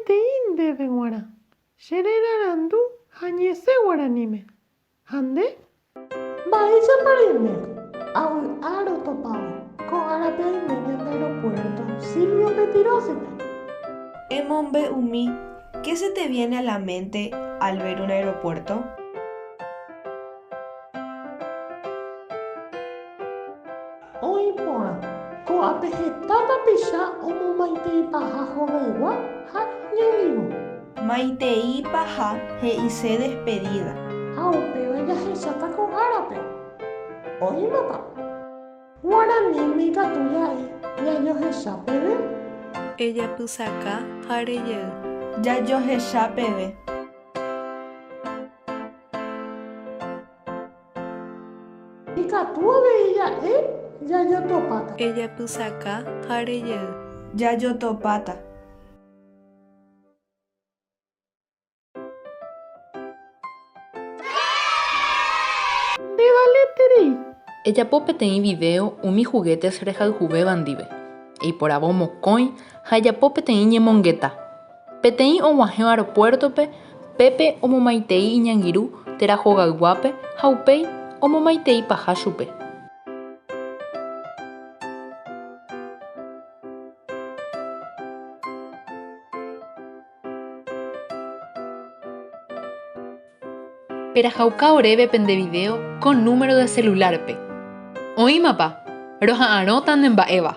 peteĩ ndéve g̃uarã, che rerarandu ha ñesẽ guaraníme. Ha nde? Mba'éichapa reime? Avy'a rotopávo, ko árape aime ñande aeropuerto Silvio Pettirossi-pe. Emombe'umi, ¿Qué se te viene a la mente al ver un aeropuerto? Oĩ porã, ko'ápe heta tapicha omomaiteipaha hogaygua ha iñangirũ. Maitei paha he'ise despedida. Ha upéva jahecháta ko árape. Oĩmapa? Guaraníme ikatu ja'e jajohecha peve. Ejapysaka ha rejey. Jajohecha peve. Ikatu avei ja'e jajotopáta. Ejapysaka ha rejey. Jajotopáta. Ndevaleterei. Ejapo peteĩ vidéo umi juguetes rehayhuvéva ndive. Eiporavo mokõi ha ejapo peteĩ ñemongeta. Peteĩ og̃uahẽ aeropuerto-pe, pépe omomaitei iñangirũ térã hogayguápe ha upéi omomaitei paha chupe. Perahauka oréve pende video ko número de celular-pe. Oĩmapa? Roha'arõta ne mba'éva.